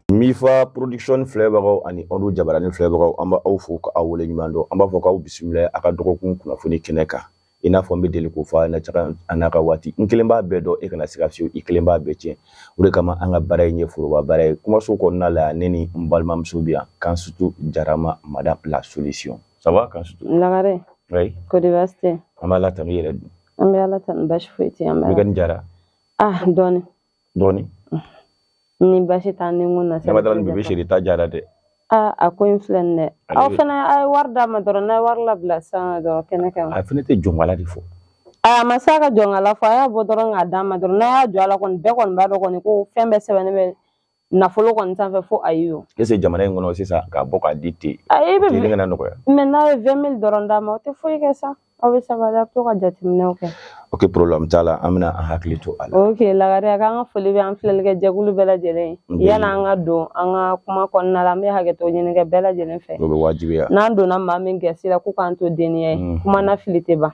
Mifa Production filɛbagaw ani Onde Jabarani filɛbagaw, an b'aw fo ka aw wale ɲuman dɔn. An b'a fɔ k'aw bisimila a ka dɔgɔkun kunnafoni kɛnɛ kan. I n'a fɔ n bɛ deli k'o fɔ a ɲɛna caga a n'a ka waati, n kelen b'a bɛɛ dɔn, e kana siga fiyewu, i kelen b'a bɛɛ tiɲɛ. O de kama an ka baara in ye foroba baara ye. Kumaso kɔnɔna la, ne ni n balimamuso bɛ yan, Kansutu Jarama, Madame la Solution. Ça va, Kansutu? Lagare. Oui. Kodi baasi tɛ? An b'Ala tanu. I yɛrɛ dun? An bɛ Ala tanu, baasi foyi tɛ an bɛ. Weekend jara? Ah, dɔɔni. Dɔɔni. Ni baasi t'an ni kun na. Ne ma dala ni bébé chéri ta jara dɛ. Ah, a ko in filɛ nin dɛ. Aw fana a ye wari d'a ma dɔrɔn, n'a ye wari labila sisan dɔrɔn kɛnɛ kan. A fana tɛ jɔnkala de fɔ. A ma se a ka jɔnkala fɔ, a y'a bɔ dɔrɔn k'a d'a ma dɔrɔn. N'a y'a jɔ a la kɔni, bɛɛ kɔni b'a dɔn kɔni ko fɛn bɛɛ sɛbɛnnen bɛ nafolo kɔni sanfɛ fo ayi o. Est-ce que jamana in kɔnɔ sisan, k'a bɔ k'a di ten? Ayi, i bɛ tɛ kana nɔgɔya. Mais n'a ye 20 000 dɔrɔn d'a ma, o tɛ foyi kɛ sa. Aw bɛ sabali, a bɛ to ka jateminɛw kɛ. Ok, problème t'a la, an bɛna an hakili to a la. Ok Lagare, a k'an ka foli bɛ an filɛlikɛ jɛkulu bɛɛ lajɛlen ye. Yanni an ka don an ka kuma kɔnɔna la, an bɛ hakɛto ɲini kɛ bɛɛ lajɛlen fɛ. O bɛ wajibiya. N'an donna maa min gasi la, ko k'an to denniya ye, kuma na fili tɛ ban.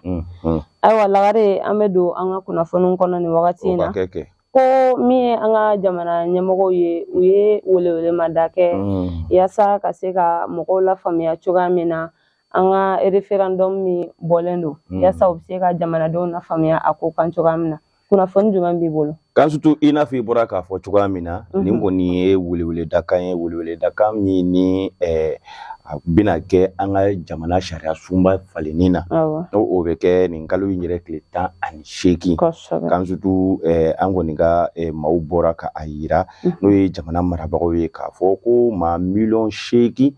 Ayiwa Lagare, an bɛ don an ka kunnafoniw kɔnɔ nin wagati in na. Kɛ. Ko min ye an ka jamana ɲɛmɔgɔw ye, u ye welewelemada kɛ yaasa ka se ka mɔgɔw lafaamuya cogoya min na an ka référendum min bɔlen don, yaasa u bɛ se ka jamanadenw lafaamuya a ko kan cogoya min na. Kunnafoni jumɛn b'i bolo? Kansutu, i n'a fɔ i bɔra k'a fɔ cogoya min na, nin kɔni ye weleweledakan ye, weleweledakan min ni a bɛna kɛ an ka jamana sariya sunba falenni na. N'o o bɛ kɛ nin kalo in yɛrɛ tile 18. Kansutu, an kɔni ka maaw bɔra ka a yira, n'o ye jamana marabagaw ye, k'a fɔ ko maa miliyɔn 8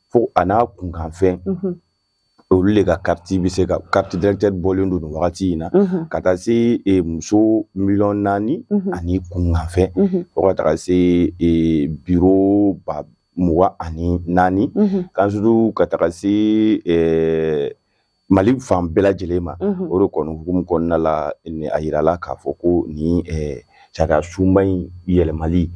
fo a n'a kunkanfɛn, olu de ka carte bɛ se ka carte d'électeur bɔlen don nin wagati in na, ka taa se muso miliyɔn 4 ani kunkanfɛn, fo ka taga se biro 24,000, Kansutu, ka taga se Mali fan bɛɛ lajɛlen ma. O de kɔni hukumu kɔnɔna la, a yirala k'a fɔ ko nin sariya sunba in yɛlɛmali,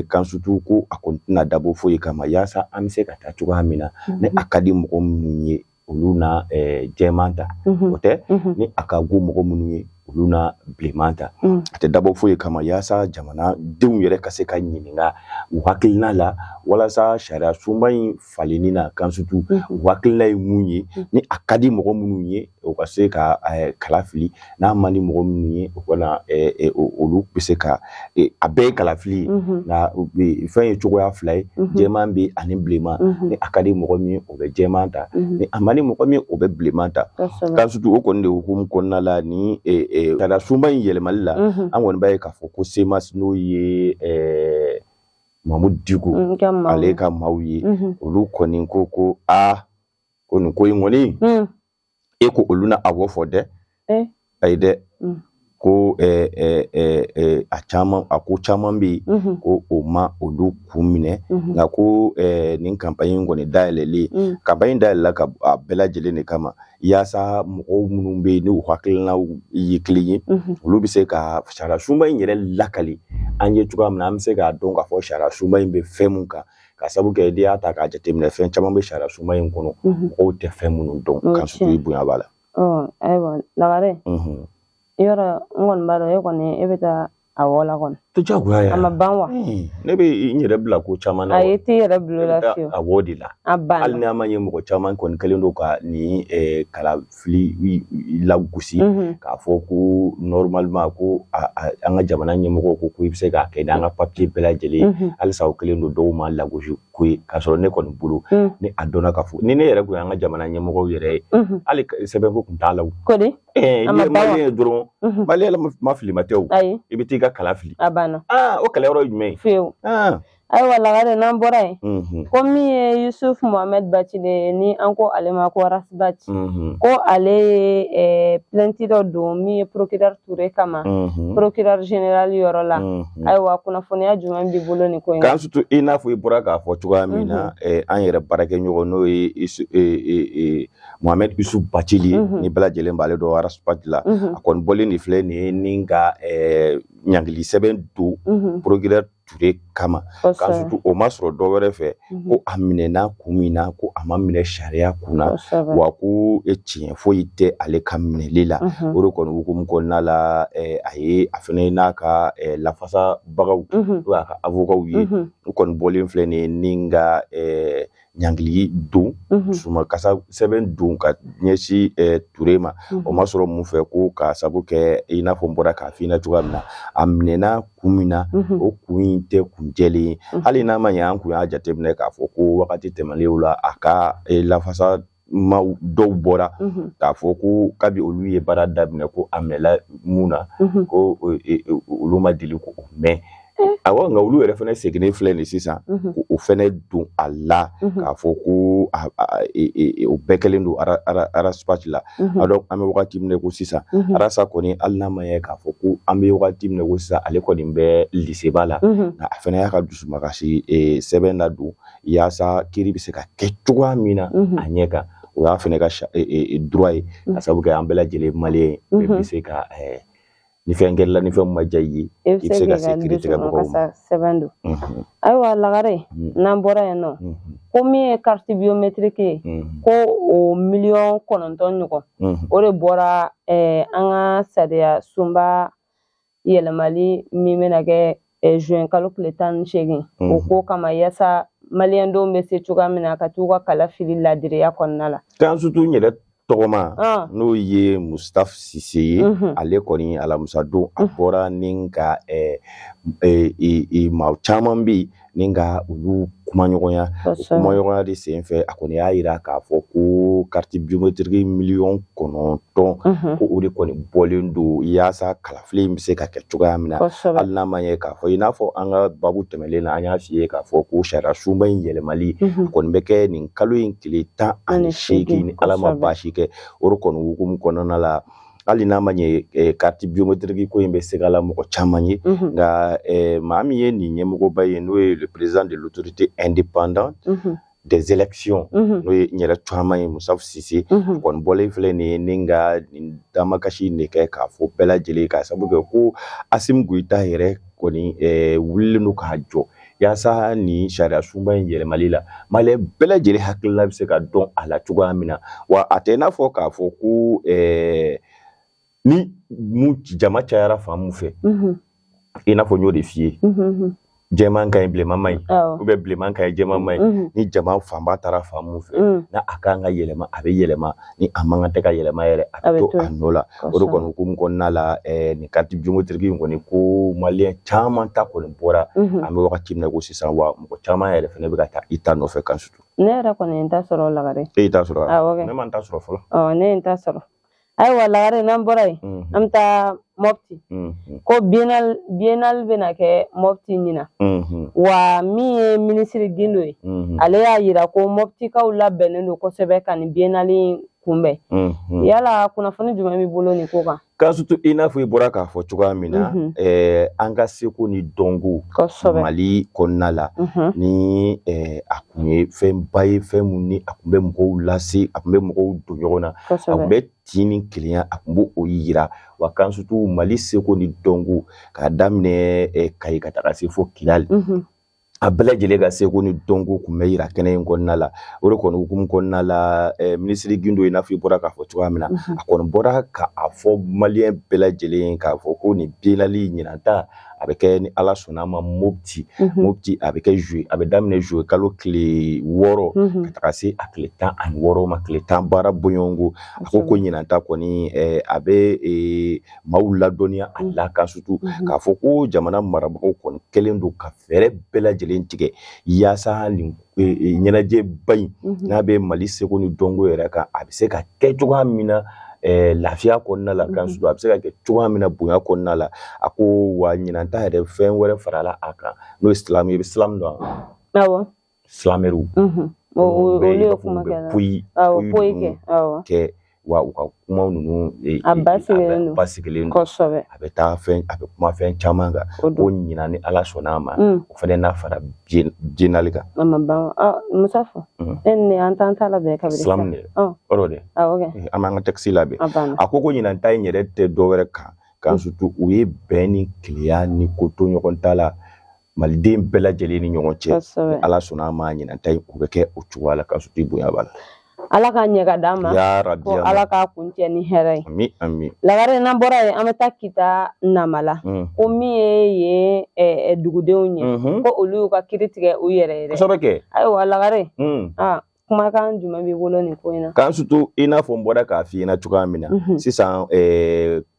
Kansutu, ko a kɔni tɛna dabɔ foyi kama, yaasa an bɛ se ka taa cogoya min na, ni a ka di mɔgɔ minnu ye, olu na jɛman ta, o tɛ, ni a ka go mɔgɔ minnu ye, olu na bilenman ta. A tɛ dabɔ foyi kama, yaasa jamanadenw yɛrɛ ka se ka ɲininka u hakilina la, walasa sariya sunba in falenni na, Kansutu, u hakilina ye mun ye, ni a ka di mɔgɔ minnu ye, o ka se ka kala fili, n'a man di mɔgɔ minnu ye, o kana olu bɛ se ka a bɛɛ ye kalafili ye. Nka fɛn ye cogoya fila ye, jɛman bɛ ani bilenman. Ni a ka di mɔgɔ min ye, o bɛ jɛman ta, ni a man di mɔgɔ min ye, o bɛ bilenman ta. Kansutu, o kɔni de hukumu kɔnɔna la, ni sariya sunba in yɛlɛmali la, an kɔni b'a ye k'a fɔ ko CMAS, n'o ye Mamudu Diko ale ka maaw ye, olu kɔni ko aa, ko nin ko in kɔni, e ko olu na awɔ fɔ dɛ. Ayi dɛ, ko a caman, a ko caman bɛ yen ko o ma olu kun minɛ. Nka ko nin campagne in kɔni dayɛlɛlen, campagne in dayɛlɛla ka a bɛɛ lajɛlen de kama, yaasa mɔgɔw minnu bɛ yen n'u hakilinaw ye kelen ye, olu bɛ se ka sariya sunba in yɛrɛ lakali an ye cogoya min na, an bɛ se k'a dɔn k'a fɔ sariya sunba in bɛ fɛn mun kan. Ka sabu kɛ, n'i y'a ta k'a jateminɛ, fɛn caman bɛ sariya sunba in kɔnɔ, mɔgɔw tɛ fɛn minnu dɔn. Kansutu, i bonya b'a la. Ayiwa Lagare, yɔrɔ n kɔni b'a dɔn e kɔni e bɛ taa awɔ la kɔni. Tɛ diyagoya ye. A ma ban wa? Ne bɛ n yɛrɛ bila ko caman na. Ayi, i t'i yɛrɛ bila o la fiyewu. Awɔ de la. A banna. Hali n'a ma ɲɛ, mɔgɔ caman kɔni kɛlen don ka nin kalafili lagosi, k'a fɔ ko normalement ko an ka jamana ɲɛmɔgɔw ko i bɛ se k'a kɛ n'an ka papier bɛɛ lajɛlen ye. Halisa o kɛlen don dɔw ma lagosi ko ye, k'a sɔrɔ ne kɔni bolo, ni a dɔnna k'a fɔ ni ne yɛrɛ kun ye an ka jamana ɲɛmɔgɔw yɛrɛ ye, hali sɛbɛnko kun t'a la o. Kodi? N'i ye malien ye dɔrɔn, malien ma filima tɛ o. Ayi. I bɛ t'i ka kala fili. A banna. Aa, o kɛlɛyɔrɔ ye jumɛn ye? Fiyewu. Ayiwa Lagare, n'an bɔra yen, ko min ye Yusuf Mohamed Bacile ye, ni an ko ale ma ko Ras Bath, ko ale ye plainte dɔ don min ye procureur Touré kama, procureur général yɔrɔ la. Ayiwa, kunnafoniya jumɛn b'i bolo nin ko in kan? Surtout, i n'a fɔ i bɔra k'a fɔ cogoya min na, an yɛrɛ baarakɛɲɔgɔn, n'o ye Mohamed Yusuf Bacili ye, ni bɛɛ lajɛlen b'ale dɔn Ras Bath la, a kɔni bɔlen de filɛ nin ye ni ka ɲangili sɛbɛn don procureur Ture kama, k'a surtout o ma sɔrɔ dɔ wɛrɛ fɛ, ko a minɛna kun min na, ko a ma minɛ sariya kun na, wa ko tiɲɛ foyi tɛ ale ka minɛli la. O de kɔni hukumu kɔnɔna la, a ye a fana n'a ka lafasabagaw, n'o y'a ka avocatw ye, u kɔni bɔlen filɛ nin ye ni ka ɲangili don, dusumakasi sɛbɛn don ka ɲɛsin Ture ma. O ma sɔrɔ mun fɛ, ko k'a sabu kɛ i n'a fɔ n bɔra k'a f'i ɲɛna cogoya min na, a minɛna kun min na, o kun in tɛ kun jɛlen ye. Hali n'a ma ɲɛ an kun y'a jateminɛ k'a fɔ ko wagati tɛmɛnlenw la, a ka lafasa ma dɔw bɔra k'a fɔ ko kabi olu ye baara daminɛ, ko a minɛla mun na, ko olu ma deli k'o mɛn. Awɔ, nka olu yɛrɛ fana seginnen filɛ nin sisan o fana don a la k'a fɔ ko o bɛɛ kɛlen don Ras Bath la. Donc an bɛ wagati min na ko sisan, Arasa kɔni, hali n'a ma ɲɛ k'a fɔ ko an bɛ wagati min na ko sisan, ale kɔni bɛ liseba la, nka a fana y'a ka dusumakasi sɛbɛn ladon yaasa kiiri bɛ se ka kɛ cogoya min na a ɲɛ kan. O y'a fana ka droit ye, ka sababu kɛ an bɛɛ lajɛlen maliyɛn bɛɛ bɛ se ka, ni fɛn kɛra la, ni fɛn ma diya i ye, i bɛ se ka se kiiri tigɛbagaw ma sɛbɛn don. Ayiwa Lagare, n'an bɔra yen nɔ, ko min ye carte biométrique ye, ko o 9 miliyɔn ɲɔgɔn, o de bɔra an ka sariya sunba yɛlɛmali min bɛna kɛ juin kalo tile 18, o ko kama, yaasa maliyɛndenw bɛ se cogoya min na ka t'u ka kala fili ladiriya kɔnɔna la. Kan surtout n yɛrɛ tɔgɔma, n'o ye Mustapha Sise ye, ale kɔni alamisa don a bɔra ni ka maa caman bɛ yen ni ka olu kumaɲɔgɔnya. O kumaɲɔgɔnya de sen fɛ, a kɔni y'a yira k'a fɔ ko carte biométrique 9 miliyɔn, ko o de kɔni bɔlen don yaasa kalafili in bɛ se ka kɛ cogoya min na. Hali n'a ma ɲɛ k'a fɔ i n'a fɔ an ka babu tɛmɛlen na, an y'a f'i ye k'a fɔ ko sariya sunba in yɛlɛmali kɔni bɛ kɛ nin kalo in tile 18, ni Ala ma baasi kɛ. O de kɔni hukumu kɔnɔna la, hali n'a ma ɲɛ carte biométrique ko in bɛ se ka la mɔgɔ caman ye, nka maa min ye nin ɲɛmɔgɔba ye, n'o ye le président de l'autorité indépendante des élections, n'o ye n yɛrɛ caman ye, Mustapha Sise, kɔni bɔlen filɛ nin ye ni ka nin damakasi in de kɛ k'a fɔ bɛɛ lajɛlen, k'a sababu kɛ ko Assimi Goïta yɛrɛ kɔni wulilen don k'a jɔ yaasa nin sariya sunba in yɛlɛmali la, maliyɛn bɛɛ lajɛlen hakilila bɛ se ka dɔn a la cogoya min na. Wa a tɛ i n'a fɔ k'a fɔ ko ni mun jama cayara fan mun fɛ, i n'a fɔ n y'o de f'i ye, jɛman ka ɲi, bilenman man ɲi, ou bien bilenman ka ɲi, jɛman man ɲi, ni jama fanba taara fan mun fɛ, n'a a kan ka yɛlɛma, a bɛ yɛlɛma, ni a man kan tɛ ka yɛlɛma yɛrɛ, a bɛ to a nɔ la. O de kɔni hukumu kɔnɔna la, nin carte biométrique in kɔni, ko maliyɛn caman ta kɔni bɔra an bɛ wagati min na ko sisan, wa mɔgɔ caman yɛrɛ fana bɛ ka taa i ta nɔfɛ kan surtout. Ne yɛrɛ kɔni ye n ta sɔrɔ Lagare. E y'i ta sɔrɔ? Awɔ. Ne ma n ta sɔrɔ fɔlɔ. Ɔ, ne ye n ta sɔrɔ. Ayiwa Lagare, n'an bɔra yen, an bɛ taa Mɔpti, ko biennale bɛna kɛ Mɔpti ɲinan. Wa min ye minisiri Gindo ye, ale y'a yira ko Mɔptikaw labɛnnen don kosɛbɛ ka nin biennale in kunbɛn. Yala kunnafoni jumɛn b'i bolo nin ko kan? Kan surtout i n'a fɔ i bɔra k'a fɔ cogoya min na, an ka seko ni dɔnko Mali kɔnɔna la, ni a kun ye fɛnba ye, fɛn mun ni a kun bɛ mɔgɔw lase, a kun bɛ mɔgɔw don ɲɔgɔn na, a kun bɛ tin ni kelenya, a kun b'o o yira. Wa kan surtout Mali seko ni dɔnko, k'a daminɛ Kayi ka taga se fo Kidali, a bɛɛ lajɛlen ka seko ni dɔnko kun bɛ yira kɛnɛ in kɔnɔna la. O de kɔni hukumu kɔnɔna la, minisiri Gindo, i n'a fɔ i bɔra k'a fɔ cogoya min na, a kɔni bɔra k'a fɔ maliyɛn bɛɛ lajɛlen ye k'a fɔ ko nin biennale ɲinan ta, a bɛ kɛ ni Ala sɔnna a ma Mopti. Mopti, a bɛ kɛ juillet, a bɛ daminɛ juillet kalo tile 6 ka taga se a tile 16 ma, tile 10 baara bɔɲɔgɔnko. A ko ko ɲinan ta kɔni, a bɛ maaw ladɔnniya a la kan surtout k'a fɔ ko jamana marabagaw kɔni kɛlen don ka fɛɛrɛ bɛɛ lajɛlen tigɛ yaasa nin ɲɛnajɛba in, n'a bɛ Mali seko ni dɔnko yɛrɛ kan, a bɛ se ka kɛ cogoya min na lafiya kɔnɔna la, kan surtout a bɛ se ka kɛ cogoya min na bonya kɔnɔna la. A ko wa ɲinan ta yɛrɛ, fɛn wɛrɛ farala a kan, n'o ye slam ye. I bɛ slam dɔn? Awɔ. Slamɛriw. Olu ye kuma kɛ. Poyi. Poyi kɛ, awɔ. Kɛ wa u ka kumaw ninnu a basigilen don. Basigilen don. Kosɛbɛ. A bɛ taa fɛn, a bɛ kuma fɛn caman kan, ko ɲinan ni Ala sɔnna a ma, o fana n'a fara biennale kan. A ma ban Musafu, e ni an t'an ta labɛn kabini. Slam de o dɛ. Awɔ kɛ. An b'an ka texte labɛn. A ko ko ɲinan ta in yɛrɛ tɛ dɔ wɛrɛ kan, kan surtout u ye bɛn ni kelenya ni ko to ɲɔgɔn ta la. Maliden bɛɛ lajɛlen ni ɲɔgɔn cɛ. Ala sɔnna a ma, ɲinan ta in o bɛ kɛ o cogoya la. Ka sutu bonya b'a la. Ala k'a ɲɛ ka d'an ma. Ya rabi. Ko Ala k'a kuncɛ ni hɛrɛ ye. Ami, ami. Lagare, n'an bɔra yen, an bɛ taa Kita Namala. Ko min ye yen dugudenw ye, ko olu y'u ka kiri tigɛ u yɛrɛ ye dɛ. Kosɛbɛ kɛ. Ayiwa Lagare, kumakan jumɛn b'i bolo nin ko in na? K'an sutu, i n'a fɔ n bɔra k'a f'i ɲɛna cogoya min na sisan,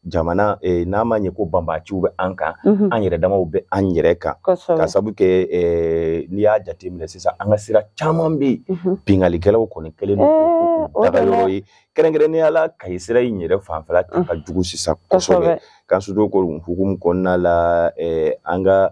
jamana n'a ma ɲɛ ko banbaciw bɛ an kan, an yɛrɛ damaw bɛ an yɛrɛ kan, ka sabu kɛ n'i y'a jateminɛ sisan, an ka sira caman bɛ yen, binkannikɛlaw kɔni kɛlen don k'u daga yɔrɔ ye, kɛrɛnkɛrɛnnenya la Kayi sira in yɛrɛ fanfɛla ta ka jugu sisan kosɛbɛ. K'an sutu ko hukumu kɔnɔna la, an ka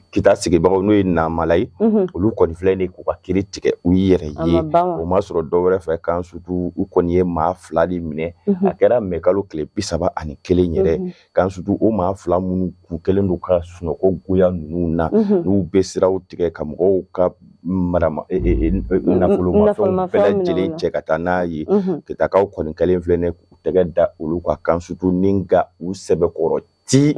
Kita sigibagaw, n'o ye Namala ye, olu kɔni filɛ nin k'u ka kiri tigɛ u yɛrɛ ye. O ma sɔrɔ dɔ wɛrɛ fɛ, k'an sutu u kɔni ye maa fila de minɛ. A kɛra mɛkalo tile 31 yɛrɛ. K'an sutu, o maa fila minnu kun kɛlen don ka sunɔgɔ goya ninnu na, n'u bɛ siraw tigɛ ka mɔgɔw ka marama nafolomafɛnw bɛɛ lajɛlen cɛ ka taa n'a ye, Kitakaw kɔni kɛlen filɛ nin k'u tɛgɛ da olu kan, k'an sutu ni ka u sɛbɛkɔrɔ ti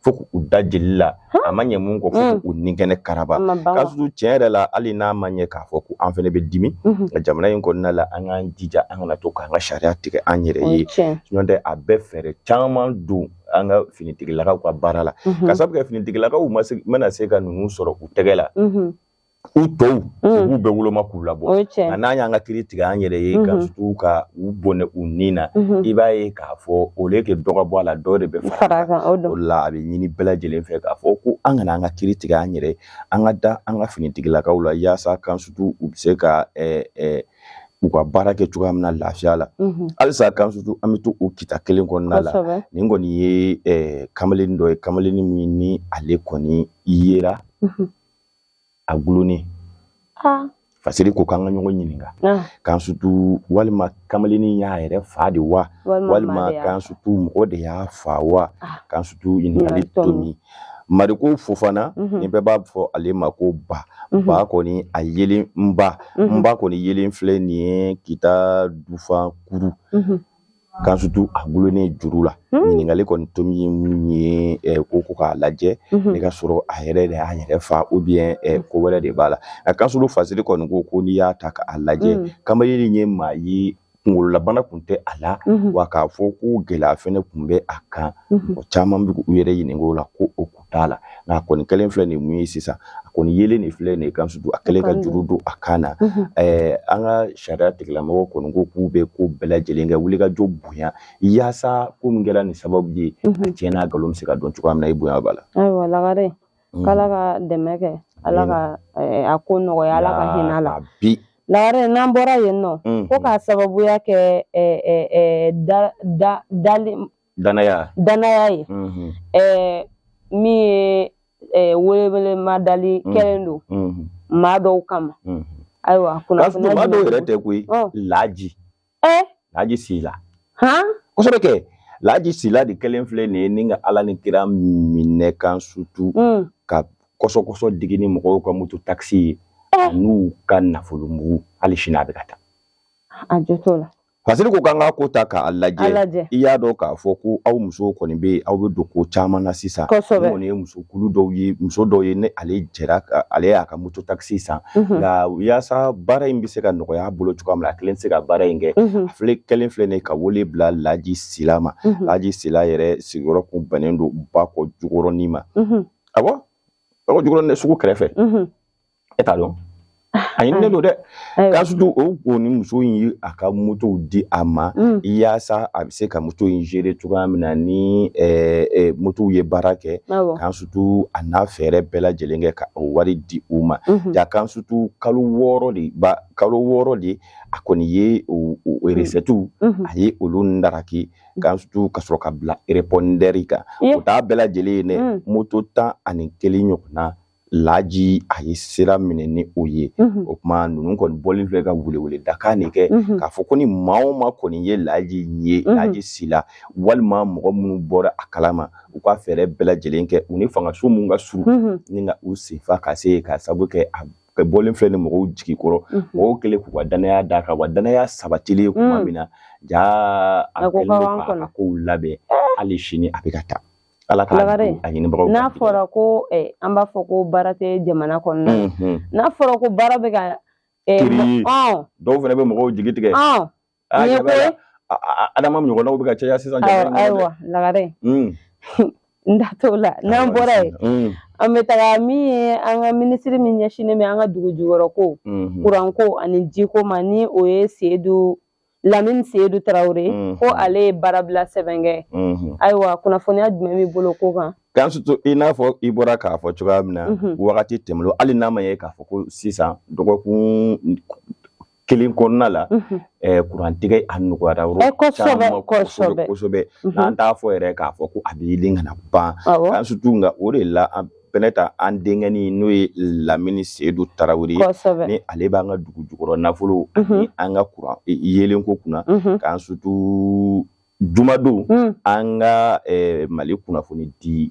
fo k'u da jeli la. A ma ɲɛ mun kɔ, fo k'u ni kɛnɛ karaba. K'a sutu, tiɲɛ yɛrɛ la, hali n'a ma ɲɛ k'a fɔ ko an fɛnɛ bɛ dimi, nka jamana in kɔnɔna la, an k'an jija an kana to k'an ka sariya tigɛ an yɛrɛ ye. N'o tɛ, a bɛ fɛɛrɛ caman don an ka finitigilakaw ka baara la, ka sabu kɛ finitigilakaw mana se ka ninnu sɔrɔ u tɛgɛ la, u tɔw u b'u bɛɛ woloma k'u labɔ. Nka n'an y'an ka kiri tigɛ an yɛrɛ ye, ka sutu ka u bɔnɛ u ni na, i b'a ye k'a fɔ au lieu que dɔ ka bɔ a la, dɔ de bɛ fara a kan. O la, a bɛ ɲini bɛɛ lajɛlen fɛ k'a fɔ ko an kana an ka kiri tigɛ an yɛrɛ, an ka da an ka finitigilakaw la, yaasa kan sutu u bɛ se ka u ka baara kɛ cogoya min na lafiya la. Halisa kan sutu, an bɛ to o Kita kelen kɔnɔna la. Nin kɔni ye kamalen dɔ ye, kamalen min ni ale kɔni yera a gulonnen. Fasiri ko k'an ka ɲɔgɔn ɲininka, k'an sutu, walima kamalennin y'a yɛrɛ fa de wa, walima k'an sutu mɔgɔ de y'a fa wa? K'an sutu, ɲininkali tomi. Mariko Fofana, ni bɛɛ b'a fɔ ale ma ko Ba. Ba kɔni a yelen, n ba, n ba kɔni yelen filɛ nin ye Kita Dufan kuru, k'an sutu a gulonnen juru la. Ɲininkali kɔni tomi ye mun ye? Ko k'a lajɛ ne ka sɔrɔ a yɛrɛ de y'a yɛrɛ fa, ou bien ko wɛrɛ de b'a la. A k'an sutu, fasiri kɔni ko n'i y'a ta k'a lajɛ, kamalen ye maa ye, kunkololabana kun tɛ a la wa, k'a fɔ ko gɛlɛya fɛnɛ kun bɛ a kan. Mɔgɔ caman bɛ k'u yɛrɛ ɲininka o la, ko o kun t'a la. Nka a kɔni kɛlen filɛ nin mun ye sisan, a kɔni yelen nin filɛ nin ye, kan sutu a kɛlen ka juru don a kan na. An ka sariya tigilamɔgɔw kɔni ko k'u bɛ ko bɛɛ lajɛlen kɛ, wulikajɔ bonya, yaasa ko min kɛra nin sababu ye, a tiɲɛ n'a nkalon bɛ se ka dɔn cogoya min na. I bonya b'a la. Ayiwa Lagare, k'Ala ka dɛmɛ kɛ, Ala ka a ko nɔgɔya, Ala ka hinɛ a la. Bi. Lagare, n'an bɔra yen nɔ, ko k'a sababuya kɛ dali danaya danaya ye, min ye welewelema dali kɛlen don maa dɔw kama. Ayiwa, kunnafoniya maa dɔw yɛrɛ tɛ koyi, Laji Laji Sila. Kosɛbɛ kɛ. Laji Sila de kɛlen filɛ nin ye ni ka Ala ni kira minɛ, kan sutu ka kɔsɔkɔsɔ digi ni mɔgɔw ka moto takisi ye n'u ka nafolo mugu. Hali sini a bɛ ka taa. A jɔ t'o la. Fasiri ko k'an ka ko ta k'a lajɛ. I y'a dɔn k'a fɔ ko aw musow kɔni bɛ yen, aw bɛ don ko caman na sisan. Kɔni ye musokulu dɔw ye, muso dɔw ye, ni ale jɛra, ale y'a ka moto takisi san. Nka yaasa baara in bɛ se ka nɔgɔya a bolo cogoya min na, a kelen tɛ se ka baara in kɛ. A filɛ kɛlen filɛ nin ye ka wele bila Laji Sila ma. Laji Sila yɛrɛ sigiyɔrɔ kun bɛnnen don Bakɔ Jukɔrɔnin ma. Awɔ, Bakɔ Jukɔrɔnin sugu kɛrɛfɛ. E t'a dɔn, a ɲininen don dɛ. K'a sutu o kɔni muso in ye a ka motow di a ma, yaasa a bɛ se ka moto in gérer cogoya min na ni motow ye baara kɛ. K'an sutu a n'a fɛɛrɛ bɛɛ lajɛlen kɛ ka o wari di u ma. Ja, k'an sutu kalo 6 de ba, kalo 6 de a kɔni ye o recette, a ye olu ndaraki, k'an sutu ka sɔrɔ ka bila répondeur kan. O t'a bɛɛ lajɛlen ye dɛ, moto 11 ɲɔgɔnna, Laji a ye sira minɛ ni o ye. O tuma ninnu kɔni bɔlen filɛ ka welewele dakan de kɛ, k'a fɔ ko ni maa o maa kɔni ye Laji ye, Laji Sila, walima mɔgɔ minnu bɔra a kalama, u ka fɛɛrɛ bɛɛ lajɛlen kɛ, u ni fangaso mun ka surun, ni ka u senfa ka se, ka sabu kɛ a bɔlen filɛ ni mɔgɔw jigi kɔrɔ. Mɔgɔw kɛlen k'u ka danaya d'a kan, wa danaya sabatilen kuma min na, jaa, a kɛlen don k'a ka kow labɛn. Hali sini a bɛ ka taa. Ala k'a a ɲinibagaw. N'a fɔra ko an b'a fɔ ko baara tɛ jamana kɔnɔna na, n'a fɔra ko baara bɛ ka dɔw fana bɛ mɔgɔw jigi tigɛ. Adama ɲɔgɔnnaw bɛ ka caya sisan. Ayiwa Lagare, n da t'o la. N'an bɔra yen, an bɛ taga min ye an ka minisiri min ɲɛsinnen bɛ an ka dugu jukɔrɔ ko, kuranko ani jiko ma, ni o ye Seyidu Lamini Seyidu Tarawele, ko ale ye baarabila sɛbɛn kɛ. Ayiwa, kunnafoniya jumɛn b'i bolo ko kan? K'an surtout i n'a fɔ i bɔra k'a fɔ cogoya min na, wagati tɛmɛnen, hali n'a ma ye k'a fɔ ko sisan dɔgɔkun kelen kɔnɔna la, kurantigɛ a nɔgɔyara yɔrɔ caman kosɛbɛ kosɛbɛ. N'an t'a fɔ yɛrɛ k'a fɔ ko a bɛ yelen ka na ban, k'an surtout, nka o de la an fɛnɛ ta an denkɛni, n'o ye Lamini Seyidu Tarawele ye, ni ale b'an ka dugu jukɔrɔ nafolo ani an ka kuran yeelenko kunna, k'an surtout jumadon an ka Mali kunnafoni di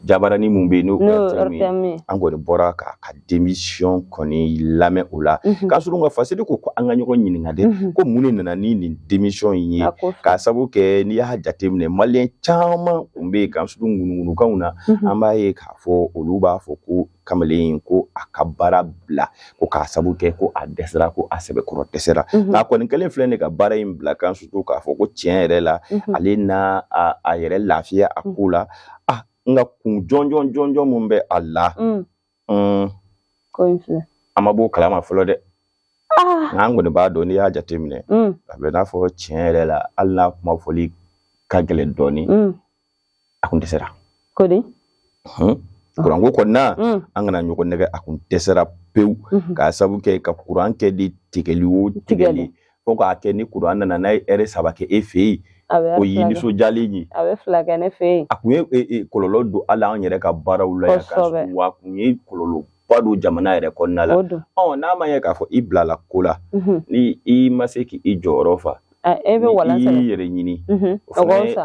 jabarani mun bɛ yen, n'o RTM ye, an kɔni bɔra k'a ka démission kɔni lamɛn o la. K'a sɔrɔ nka Fasidi ko an ka ɲɔgɔn ɲininka dɛ, ko mun de nana ni nin démission in ye? K'a sabu kɛ n'i y'a jateminɛ, maliyɛn caman tun bɛ yen, k'an surtout ŋunuŋunukanw na, an b'a ye k'a fɔ olu b'a fɔ ko kamalen in ko a ka baara bila, ko k'a sabu kɛ ko a dɛsɛra, ko a sɛbɛkɔrɔ dɛsɛra. Nka a kɔni kɛlen filɛ nin ka baara in bila, kan surtout k'a fɔ ko tiɲɛ yɛrɛ la, ale n'a a yɛrɛ lafiya a ko la. A nka kun jɔnjɔn jɔnjɔn mun bɛ a la, an ma b'o kalama fɔlɔ dɛ. Nka an kɔni b'a dɔn, n'i y'a jateminɛ, a bɛ n'a fɔ tiɲɛ yɛrɛ la, hali n'a kuma fɔli ka gɛlɛn dɔɔnin, a kun dɛsɛra. Kodi? Kuranko kɔni na, an kana ɲɔgɔn nɛgɛ, a kun dɛsɛra pewu, k'a sabu kɛ ka kuran kɛ di tigɛli o tigɛli, fo k'a kɛ ni kuran nana, n'a ye ɛri 3 kɛ e fɛ yen, o y'i nisɔndiyalen ye. A bɛ 2 kɛ ne fɛ yen. A kun ye kɔlɔlɔ don hali an yɛrɛ ka baaraw la yan, wa a kun ye kɔlɔlɔba don jamana yɛrɛ kɔnɔna la. Ɔ n'a ma ɲɛ k'a fɔ i bilala ko la, ni i ma se k'i jɔyɔrɔ fa, e bɛ walan i y'i yɛrɛ ɲini, o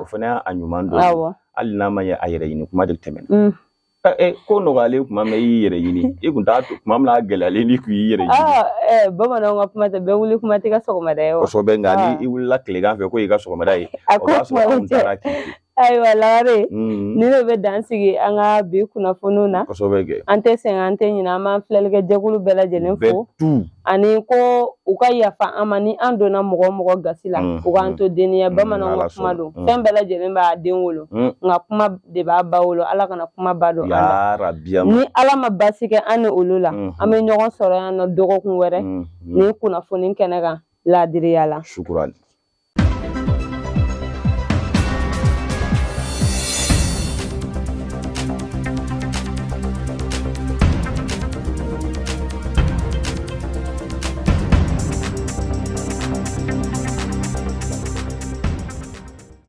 fana y'a ɲuman dɔ ye. Hali n'a ma ɲɛ a yɛrɛ ɲini kuma de tɛmɛna, ko nɔgɔyalen kuma min i y'i yɛrɛ ɲini, i kun t'a to kuma min na a gɛlɛyalen n'i kun y'i yɛrɛ ɲini. Bamananw ka kuma tɛ, bɛɛ wuli kuma t'i ka sɔgɔmada ye wa? Kosɛbɛ, nka ni i wulila tilegan fɛ ko y'i ka sɔgɔmada ye, o b'a sɔrɔ anw taara k'i to. Ayiwa Lagare, nin de bɛ dan sigi an ka bi kunnafoniw na. Kosɛbɛ kɛ. An tɛ sɛgɛn, an tɛ ɲinɛ, an b'an filɛlikɛ jɛkulu bɛɛ lajɛlen fo. Ani ko u ka yafa an ma ni an donna mɔgɔ o mɔgɔ gasi la, u k'an to deniya. Bamananw ka kuma don, fɛn bɛɛ lajɛlen b'a den wolo, nka kuma de b'a ba wolo. Ala kana kuma ba don an na. Ni Ala ma basi kɛ an ni olu la, an bɛ ɲɔgɔn sɔrɔ yan nɔ dɔgɔkun wɛrɛ ni kunnafoni kɛnɛ kan laadiriya la. Shukurani.